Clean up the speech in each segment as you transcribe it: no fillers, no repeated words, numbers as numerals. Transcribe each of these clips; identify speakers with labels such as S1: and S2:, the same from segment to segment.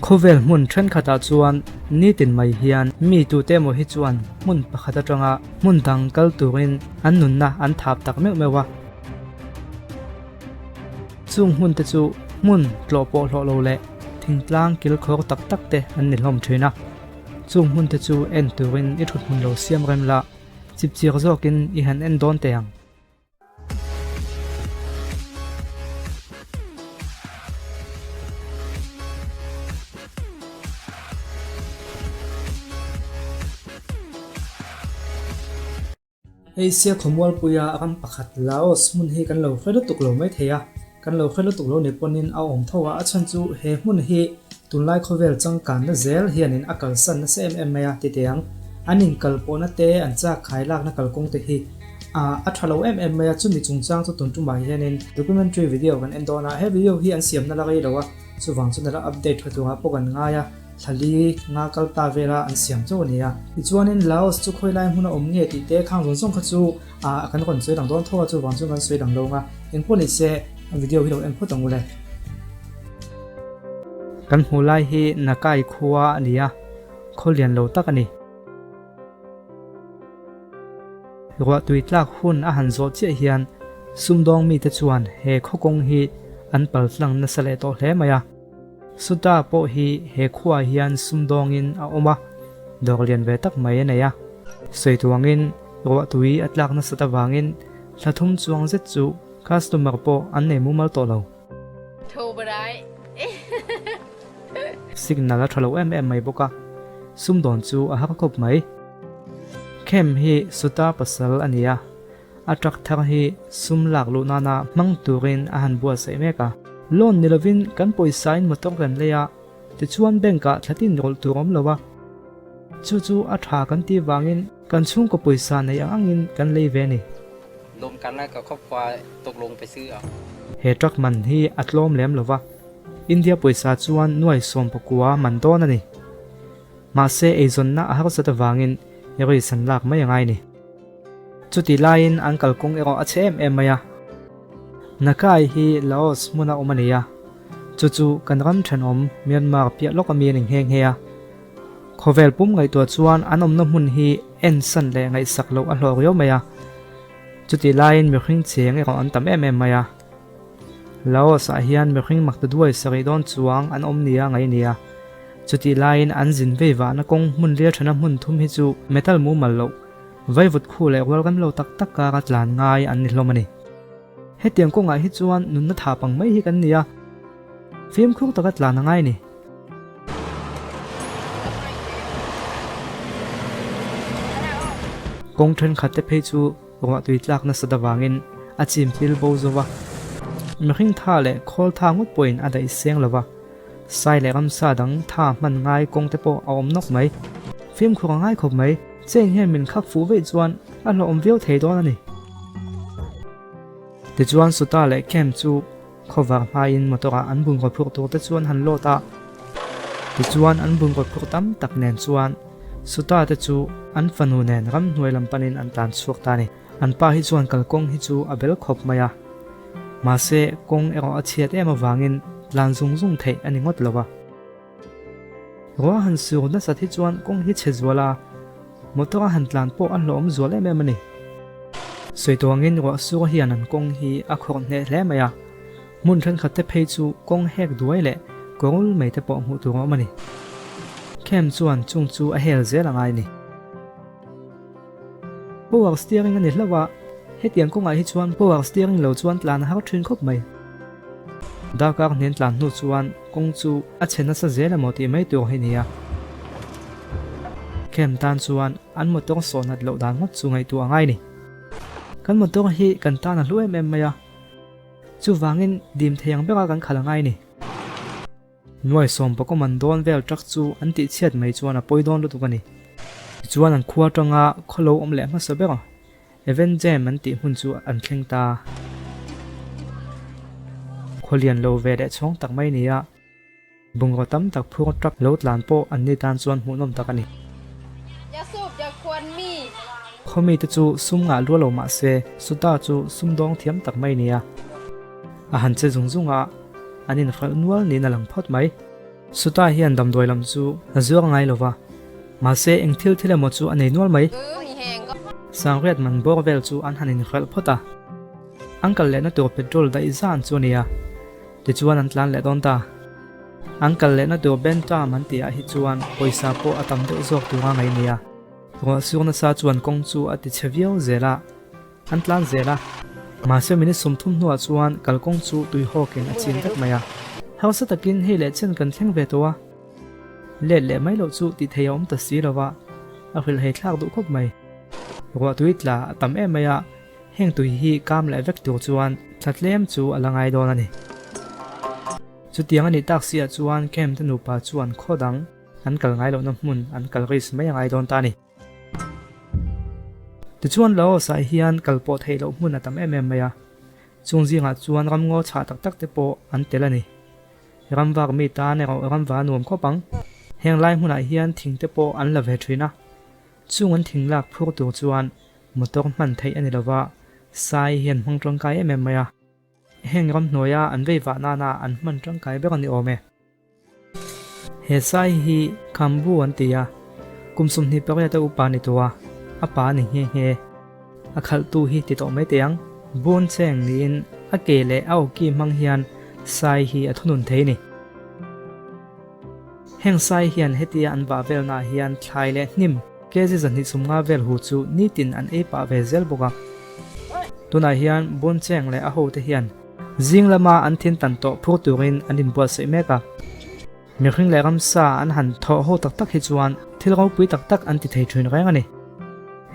S1: Khawvel hmun thenkhatah chuan nitin mai hian mi tute emaw hi chuan hmun pakhat atanga hmun dang kal turin an nunna an thap tak meuh meuh a. Chung hmun te chu hmun tlawh pawh hlawh lo leh thingtlang kilkhawr tak tak te an ni hlawm thin a. Chung hmun te chu en turin i thut hmun lo siam rem la, chipchiar zawkin i han en dawn teh ang. Asia khawmualpuia ram pakhat Laos hmun hi kan lo hre lutuk lo mai thei a, kan lo hre lutuk lo ni pawnin a awm tho a, a chhan chu he hmun hi tunlai khawvel changkanna zel hianin a kalsan nasa em em mai a ti teh ang. An inkalpawhna te, an chak khai lakna kalkawng te hi a tha lo em em mai a, chumi chungchang chu tun tumah hianin documentary video kan en dawn a, he video hi an siamna la rei lo a, chuvang chuan a la update tha turah pawh kan ngai a. Thlali nga kal ta vela an siam chauh a ni a. Tichuanin Laos chu khawi lai hmun a awm nge tih te khang zawng zawng kha chu ah kan rawn sawi dang dawn tho a, chuvang chuan kan sawi dang lo ang a, engpawh ni se video hi lo en phawt ang u le. Kan hmuh lai hi Nakai khua a ni a, khaw lian lo tak a ni. Ruah tui tlak hun a han zawh chiah hian sumdawng mite chuan he khaw kawng hi an pal tlang nasa leh tawh hle mai a. Suta pawh hi he khuaah hian sumdawngin a awm a, dawr lian ve tak mai a nei a. Sawi tuangin ruah tui a tlak nasat avangin thla thum chuang zet chu customer pawh an nei mumal tawh lo. Signal a tha lo em em mai bawk a, sumdawn chu a har khawp mai. Khem hi Suta pasal a ni a. A truck thar hi sum lak luh nana hmang turin a han buatsaih mek a. Loan ni lovin kan pawisa in motor kan lei a, tichuan bank ah thlatin rawlh tur awm lo a. Chu chu a tha kan tih vangin kan chhungkaw pawisa neih ang angin kan lei ve a ni.
S2: Lawm kan la ka khawp khua tawk lawng pe si a.
S1: He truck man hi a tlawm lem lo va, India pawisa chuan nuai 19 man dawn a ni. Mahse eizawnna a harsat avangin risk an lak mai a ngai a ni. Chutih laiin an kalkawng erawh a chhe em em mai a. Nakai hi Laos hmuna awm a ni a, chu chu kan ram thenawm Myanmar piah lawk ami a ni nghe nghe a. Khawvel pum ngaihtuah chuan an awmna hmun hi ensan leh ngaihsak loh a hlawh riau mai a. Chutih laiin mihring cheng erawh an tam em em mai a. Laos ah hian mihring makta duai sarih dawn chuang an awm nia ngaih a ni a. Chutih laiin an zin vei vahna kawng hmun lir thana hmun thum hi chu metal mumal loh Vaivut khu leh rual rem lo tak tak kara tlan ngai an ni hlawm a ni. Hetiang kawngah hi chuan nunna tha pang mai hi kan ni a, fimkhur taka tlan a ngai a ni. Kawng thenkhat te phei chu ruahtui tlak nasat avangin a chim pil bo zo va, mihring tha leh khawl tha ngawt pawhin a daih seng lo va, sai leh ramsa dang tha hman ngai kawng te pawh a awm nawk mai. Fimkhur a ngai khawp mai. Chain hian min khak fuh veih chuan a hlawhawm viau thei dawn a ni. Tichuan Suta leh Camp chu khawvar hmain motor ah an bungraw phurh tur te chuan han load a. Tichuan an bungraw phurh tam tak nen chuan Suta te chu an fanu nen ramhnuai lam panin an tlan chhuak ta a ni. An pa hi chuan kalkawng hi chu a bel khawp mai a. Mahse kawng erawh a chhiat em avangin tlan zung zung theih a ni ngawt lo a. Ruah han sur nasat hi chuan kawng hi chhe zual a, motor a han tlan pawh a hlawhawm zual em em a ni. Sawi tuangin ruah sur hian an kawng hi a khawrh hneh hle mai a, hmun thenkhat te phei chu kawng hek duai leh kawrul mai te pawh hmuh tur a awm a ni. Camp chuan chung chu a hel zel a ngai a ni. Power steering a ni hlauh a, hetiang kawngah hi chuan power steering lo chuan tlan a har thin khawp mai. Darkar hnen tlan hnu chuan kawng chu a chhe nasa zel emaw tih mai tur hi nia. Camp tan chuan an motor sawh nat loh dan ngawt chu ngaihtuah a ngai ni. Kan motor hi kan tan a hlu em em mai a, chuvangin dim thei ang bera kan khalh a ngai ni. Nuai sawm pakawm an dawn vel truck chu an tih chhiat mai chuan a pawi dawn lutuk a ni. Tichuan an khua atanga khaw lo awm leh hmasa ber a, Event Jam an tih hmun chu an thleng ta. Khaw lian lo ve leh chhawng tak mai a ni a, bungraw tam tak phur truck lo tlan pawh an ni tan chuan hmuhnawm tak a ni. Khaw mite chu sum ngah lua lo mah se Suta chu sumdawng thiam tak mai a ni a, a han che zung zung a, An inhralh nual niin a lang phawt mai. Suta hian damdawi lam chu a zuar ngai lo va, mahse eng thil thil emaw chu a nei nual mai. Sangriat man bawr vel chu an han inhralh phawt a, an kal lehna tur petrol daih zan chu a ni a, tichuan an tlan leh dawn ta. An kal lehna tur Bentam an tihah hi chuan pawisa pawh a tam deuh zawk tura ngaih a ni a, ruah sur nasa chuan kawng chu a ti chhe viau zel a. An tlan zel a, mahse minute 30 hnuah chuan kalkawng chu tui hawkin a chin vek mai a. Hausa takin hei leh chen kan thleng ve tawh a, let leh mai loh chu tih theih a awm ta si lo va, a hrilh hei thlak duh khawp mai. Ruah tui tla a tam em mai a, heng tui hi kam leh vek tur chuan thla tlem chu a la ngai dawn a ni. Chutiang a nih tak siah chuan Camp te nupa chuan khaw dang an kal ngai lohna hmun an kal risk mai a ngai dawn ta a ni. Tichuan Laos ah hian kal pawh theih loh hmun a tam em em mai a, chung zingah chuan ramngaw chhah tak tak te pawh an tel a ni. Ram vak mi tan erawh ram va nuam khawp ang. Heng lai hmunah hian thing te pawh an la ve thin a, chung an thing lak phur tur chuan motor hman theih a ni lova, sai hian hmang tangkai em em mai a. Heng ramhnuaia an vei vah nana an hman tangkai ber a ni awm e. He sai hi Khambu an ti a, kum 28 a upa ni tawh a, a pa a ni nghe nghe. A khalhtu hi ti tawh mai teh ang. Bun cheng niin a ke leh a awki hmang hian sai hi a thunun thei a ni. Heng sai hian hetia an vah velnaah hian thlai leh hnim kg 250 vel hu chu nitin an ei pah ve zel bawk a. Tunah hian Bun cheng leh a hote hian Zing lama an thin tan tawh phur turin an inbuatsaih mek a. Mihring leh ramsa an han thawh ho tak tak hi chuan thil ropui tak tak an ti thei thin reng a ni.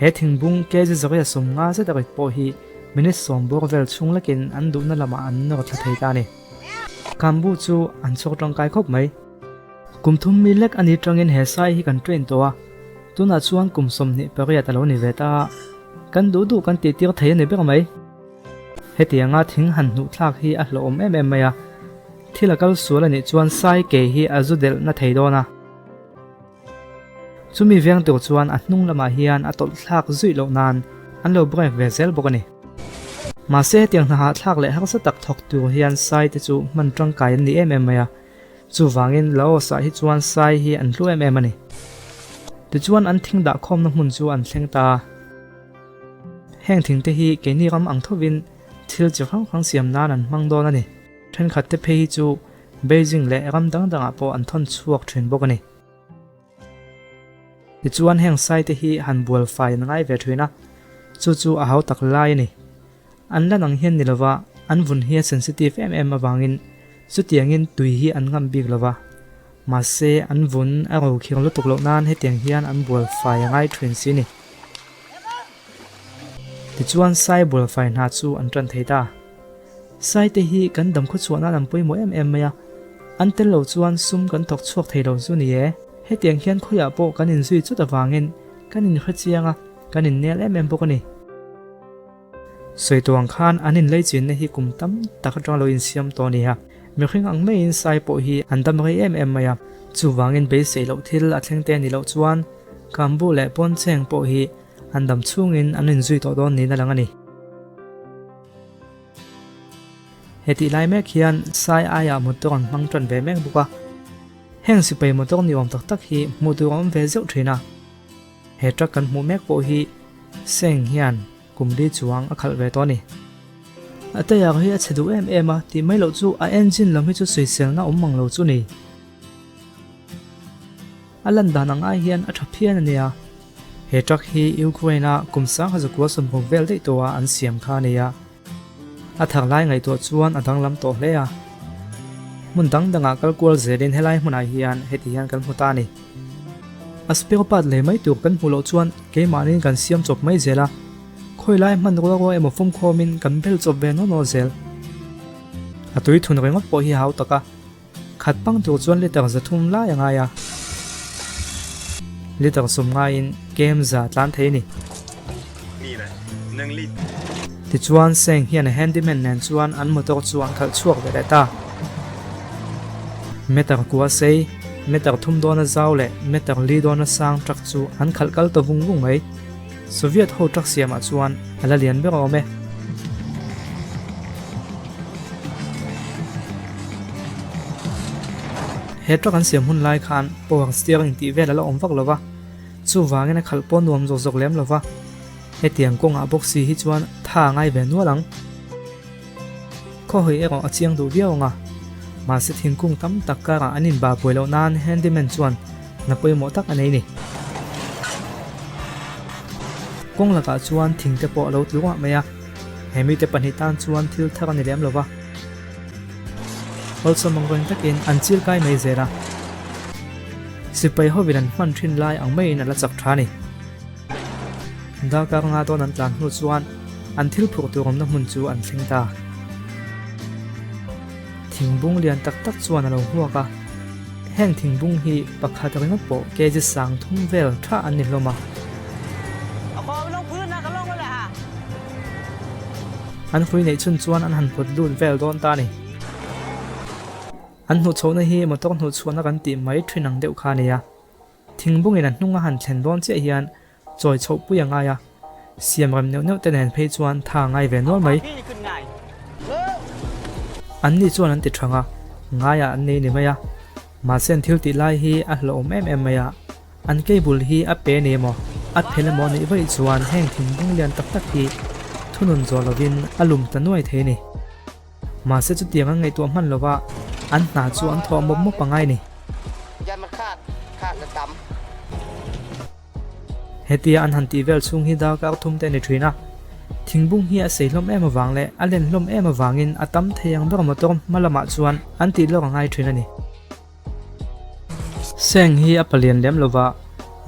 S1: He thingbung kg 150 zet a rit pawh hi minute sawm bawr vel chhung lekin an duhna lamah an nawr thla thei ta a ni. Kambu chu an chhawk tangkai khawp mai. Kum thum mi lek a ni tangin he sai hi kan train tawh a, tunah chuan kum 28 a lo ni ve ta a, kan duh duh kan tihtir thei a ni ber mai. Hetianga thing han hnuh thlak hi a hlauhawm em em mai a, thil a kal sual a nih chuan sai ke hi a zu delh na thei dawn a. Chumi veng tur chuan a hnung lamah hian a tawlh thlak zuih loh nan an lo break ve zel bawk a ni. Mahse hetiang hna hahthlak leh harsa tak thawk tur hian sai te chu hman tangkai an ni em em mai a, chuvangin Laos ah hi chuan sai hi an hlu em em a ni. Tichuan an thing dahkhawmna hmun chu an thleng ta a. Heng thingte hi keini ram ang thovin thil chi hrang hrang siam nan an hmang dawn a ni. Thenkhat te phei hi chu Beijing leh ram dang dangah pawh an thawn chhuak thin bawk a ni. Tichuan heng sai te hi han bual fai an ngai ve thin a, chu chu a hau tak lai a ni. An lan ang hian ni lova an vun hi a sensitive em em avangin chutiangin tui hi an ngam bik lova. Mahse an vun a ro khir lutuk loh nan hetiang hian an bual fai a ngai thin si ni. Tichuan sai bual fai hna chu an tan thei ta. Sai te hi kan dam khawchhuah nan an pawimawh em em mai a, an tel lo chuan sum kan thawk chhuak thei lo chu ni e. Hetiang hian khawiah pawh kan inzui chut avangin kan inhre chiang a, kan innel em em bawk a ni. Sawi tuang khan an inlei chinna hi kum tam tak atang lo insiam tawh a ni a, mihring ang maiin sai pawh hi an dam rei em em mai a, chuvangin beisei loh thil a thleng te a nih loh chuan Kambu leh Pawncheng pawh hi an dam chhungin an inzui tawh dawn niin a lang a ni. Hetih lai mek hian sai aiah motor an hmang tan ve mek bawk a, heng sipai motor ni awm tak tak hi hmuh tur a awm ve zeuh thin a. He truck kan hmuh mek pawh hi Seng hian kum li chuang a khalh ve tawh a ni. A tayar hi a chhe duh em em a tih mai loh chu a engine lam hi chu sawiselna awm mang lo chu ni. A lan dan ang ai hian a tha phian a nia. He truck hi Ukraine a kum 1960 vel daih tawha an siam kha a ni a. A thar lai ngaihtuah chuan a danglam tawh hle a. Hmun dang dangah kal kual zelin helai hmunah hian heti hian kan hmu ta a ni. A spare part lei mai tur kan hmuh loh chuan keimahniin kan siam chawp mai zel a. Khawi lai hman rual rual emaw fawmkhawmin kan bel chawp ve naw naw zel. A tui thun ringawt pawh hi hau tak a. Khat pang tur chuan litre 300 lai a ngai a. Litre 90 ngaiin kem za tlan thei a ni. Tichuan Seng hian a handyman nen chuan an motor chu an khalh chhuak ve leh ta. Meter kua sei, meter thum dawna zau leh meter li dawna sang truck chu an khalh kal ta vung vung mai. Soviet ho truck siamah chuan a la lian ber awm e. He truck an siam hun lai khan power steering tih vel a la awm vak lo va, chuvangin a khalh pawh nuam zawk zawk lem lo va. Hetiang kawngah bawk si hi chuan tha a ngai ve nual ang. Khawhawi erawh a chiang duh viau ang a, mahse thingkung tam tak karah an inbah buai loh nan handyman chuan hna pawimawh tak a nei ni. Kawng lakah chuan thing te pawh a lo tlu ngah mai a, he mite pahnih tan chuan thil thar a ni lem lo va. Awlsam ang reng takin an chil kai mai zel a, sipai hovin an hman thin lai ang maiin a la chak tha a ni. Darkar nga dawn an tlan hnu chuan an thil phurh tur awmna hmun chu an thleng ta. Thingbung lian tak tak chuan a lo hmuak a, heng thingbung hi pakhat ringawt pawh kg sang thum vel tha an ni hlawm a. An hrui neih chhun chuan an han pawt lut vel dawn ta a ni. An hnuhchhohna hi motor hnuhchhuahna kan tih mai thin ang deuh kha a ni a. Thingbungin a hnung a han thlen dawn chiah hian chawi chhoh pui a ngai a, siam rem neuh neuh te nen phei chuan tha a ngai ve nual mai. An ni chuan an ti thang a, ngaiah an nei ni mai a, mahse an thil tih lai hi a hlauhawm em em mai a, an cable hi a pe nei emaw, a phel emaw a neih vaih chuan heng thingbung lian tak tak hi thunun zawh lovin a lum ta nuai thei a ni. Mahse chutiang an ngaihtuah hman lova an hna chu an thawh mawp mawp a ngai ni. Hetia an han tih vel chhung hi darkar thum te a ni thin a, thingbung hi a sei hlawm em avang leh a len hlawm em avangin a tam thei ang ber motor hma lamah chuan an tih lawk a ngai thin a ni. Seng hi a palian lem lova,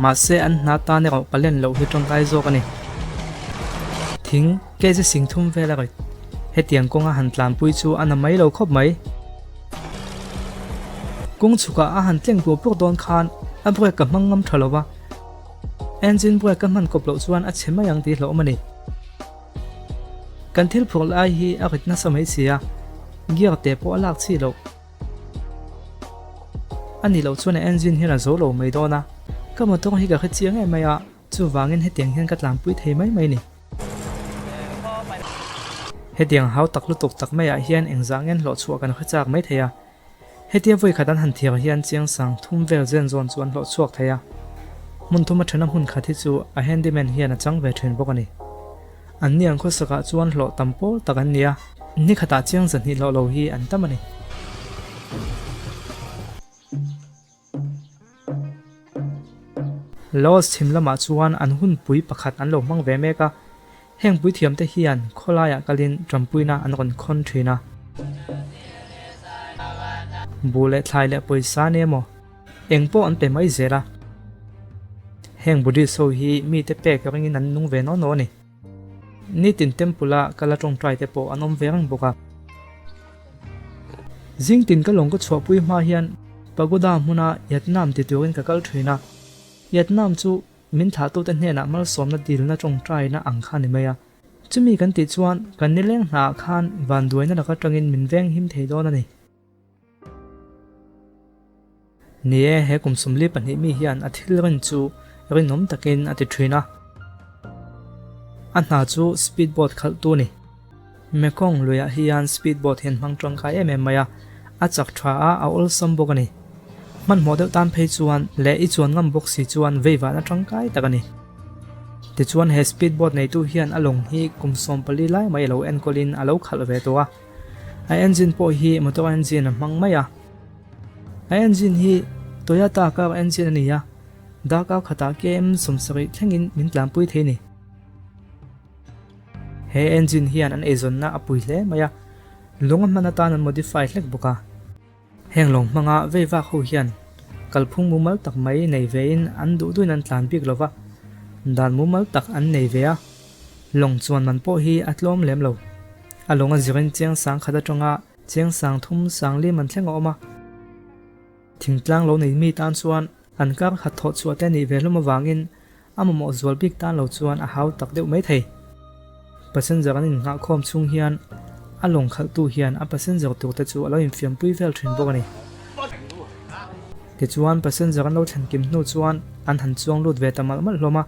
S1: mahse an hna tan erawh palen loh hi tangkai zawk a ni. Thing, kg sing thum vel a rit. Hetiang kawnga han tlanpui chu a na mai lo khawp mai. Kawng chhukah a han tleng pur pur dawn khan a brake ka hmang ngam tha lova, engine brake ka hman kawp loh chuan a chhe mai ang tih hlauhawm a ni. Kan thil phurh lai hi a rit nasa mai si a, gear te pawh a lak chi loh. A nih loh chuan a engine hian a zo lo mai dawn a, ka motor hi ka hre chiang em mai a, chuvangin hetiang hian ka tlanpui thei mai mai ni. Hetiang hau tak lutuk tak maiah hian engzah ngen hlawh chhuah kan hre chak mai thei a, hetia vawi khat an han thiar hian chiang sang thum vel zen zawn chu an hlawh chhuak thei a, hmun thum a thena hmun khat hi chu a handyman hian a chang ve thin bawk a ni. An ni ang khawsakah chuan hlawh tam pawl tak an ni a, ni khatah chiang zahnih hlawh lo hi an tam a ni. Laos chhim lamah chuan an hunpui pakhat an lo hmang ve mek a, heng puithiamte hian khawlaiah kalin ṭampuina an rawn khawn ṭhin a. Buh leh thlai leh pawisa nia maw? Eng pawh an pe mai zel a. Heng Buddhist ho hi mite pek ringin an nung ve naw naw a ni. Nitin temple a kal a tawngtai te pawh an awm ve reng bawk a. Zingtin ka lawng ka chhuahpui hma hian Pagoda hmuna Yatnam ti turin ka kal thin a. Yatnam chu min thlahtute hnenah malsawmna dilna tawngtaina ang kha a ni mai a. Chumi kan tih chuan kan nileng hnaah khan vanduaina laka tangin min venghim thei dawn a ni. Ni e, he kum 22 mi hian a thil rin chu rinawm takin a ti thin a. A hna chu speed boat khalhtu a ni. Mekong luiah hian speed boat hian hmang tangkai em em mai a, a chak tha a, a awlsam bawk a ni. Hmanhmawh deuh tan phei chuan leh i chuan ngam bawk si chuan veivahna tangkai tak a ni. Tichuan he speed boat neitu hian a lawng hi kum 14 lai mai a lo enkawlin a lo khalh ve tawh a. A engine pawh hi motor engine a hmang mai a. A engine hi Toyota car engine a ni a, darkar khatah km 70 thlengin min tlanpui thei a ni. He engine hian an eizawnna a pui hle mai a, lung a hman atan an modify hlek bawk a. Heng lawng hmanga vei vak ho hian kalphung mumal tak mai nei vein an duh duhin an tlan bik lova, dan mumal tak an nei ve a, lawng chuan man pawh hi a tlawm lem lo. A lawng a zirin chiang sang khat atanga chiang sang thum sang li man thleng a awm a. Thingtlang lo nei mi tan chuan an kar khat thawh chhuah te nih ve hlawm avangin a mamawh zual bik tan lo chuan a hau tak deuh mai thei. Passenger an innghahkhawm chhung hian a lawng khalhtu hian a passenger tur te chu a lo infiampui vel thin bawk a ni. Tichuan passenger an lo thlen kim hnu chuan an han chuang lut ve ta malh malh hlawm a.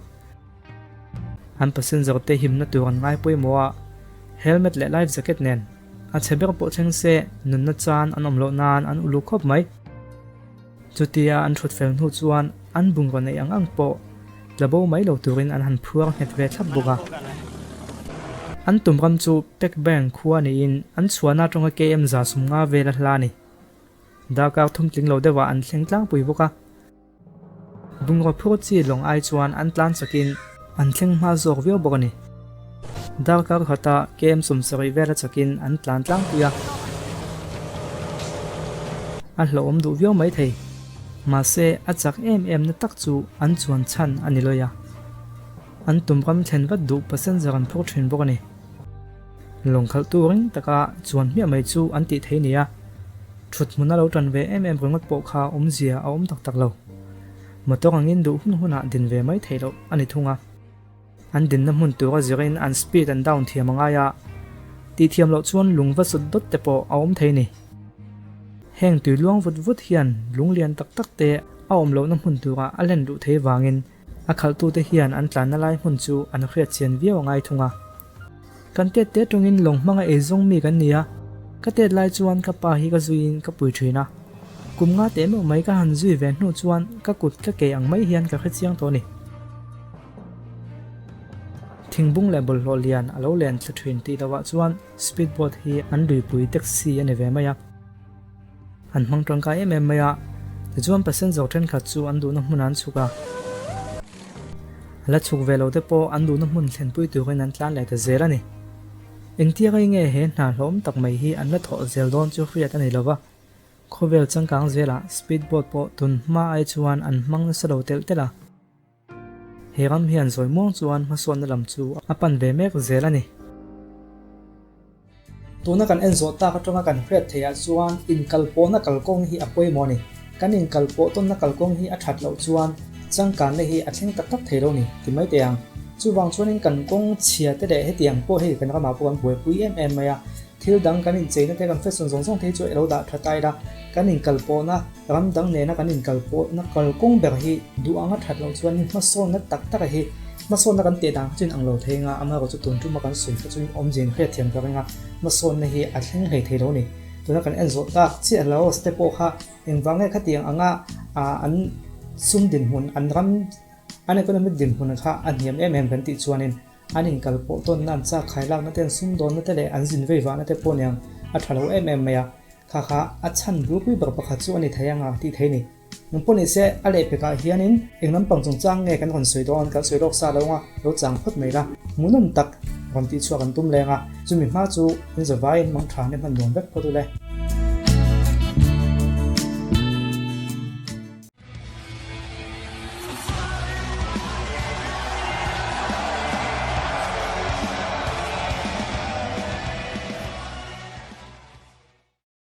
S1: An passenger te himna tur an ngai pawimawh a, helmet leh life jacket nen a chhe ber pawh thleng se nunna chan an awm loh nan an uluk khawp mai. Chutia an thut fel hnu chuan an bungraw neih ang ang pawh tla bo mai lo turin an han phuar nghet ve thlap bawk a. An tum ram chu Pekbeng khua niin an chhuahna atanga KM 150 vel a hla a ni. Darkar thum tling lo deuhah an thleng tlangpui bawk a. Bungraw phur chi lawng ai chuan an tlan chakin an thleng hma zawk viau bawk a ni. Darkar khata KM 70 vela chakin an tlan tlangpui a. A hlauhawm duh viau mai thei. Mahse, a chak em em na tak chu an chuan chhan a ni lawi a. An tum ram thlen vat duh passenger an phur thin bawk a ni. Lawng khalhtu ring taka chuan hmiah mai chu an tih thei nia. Thut hmun a lo tan ve em em ringawt pawh kha awmzia a awm tak tak lo. Motor angin duh hun hunah din ve mai theih loh a ni thung a. An dinna hmun tura zirin an speed an down thiam a ngai a, tih thiam loh chuan lung va sut dawt te pawh a awm thei ni. Heng tui luang vut vut hian lung lian tak tak te a awm lohna hmun turah a len luh thei vangin a khalhtute hian an tlanna lai hmun chu an hriat chian viau a ngai thung a. Kan tet te tawngin lawng hmanga ei zawng mi kan ni a, ka tet lai chuan ka pa hi ka zuiin ka pui thin a. Kum nga teh meuh mai ka han zui ve hnu chuan ka kut ka kei ang mai hian ka hre chiang tawh a ni. Thingbung leh bawlhhlawh lian a lo len thla thin tih lohah chuan speed boat hi an luipui taxi a ni ve mai a. An hmang tangkai em em mai a, tichuan passenger thenkhat chu an duhna hmunah an chhuk a. A la chhuk ve lo te pawh an duhna hmun thlenpui turin an tlan leh ta zel a ni. Engtia rei nge he hna hlawm tak mai hi an la thawh zel dawn chu hriat a ni lova, khawvel changkang zelah speed boat pawh tun hma ai chuan an hmang nasa lo telh telh a. He ram hian zawi muang chuan hmasawnna lam chu a pan ve mek zel a ni. Tuna kan en zawh tak atanga kan hriat theih ah chuan inkalpawhna kalkawng hi a pawimawh a ni. Kan inkalpawh tawnna kalkawng hi a that loh chuan changkanna hi a thleng tak tak thei lo ni ti mai teh ang. Chuvang chuanin kan kawng chhia te leh hetiang pawh hei kan ramah pawh kan buaipui em em mai a. Thil dang kan incheina te kan fashion zawng zawng te hi chu ilo dah tha ta ila kan inkalpawhna ram dang nena kan inkalpawhna kalkawng ber hi duh anga that loh chuanin hmasawnna tak tak a hi hmasawnna kan teh dan kha chu in ang lo thei anga amaherawh chu tun tuma kan sawi kha chu awmzia in hriatthiam ka ring a hmasawnna hi a thleng hlei thei lo a ni. Tuna kan en zawh tak chiah Laos te pawh kha engvang nge khatiang anga an sum dinhmun an ram an economic dinhmun kha a hniam em em kan tih chuanin An inkal pawh tawnna an chak khai lakna te, an sumdawnna te leh an zin vei vahna te pawh niang a tha lo em em mai a. Kha kha a chhan bulpui ber pakhat chu a ni thei anga tih thei ni. Nung pawh nise a lehpekah hianin eng lampang chungchang nge kan rawn sawi dawn kan sawi lawk sa lo anga lo chang phawt mai la. Hmuhnawm tak rawn tih chhuak an tum leng a, chumi hma chu in zavaiin mangtha ne hman nuam vek phawt u le.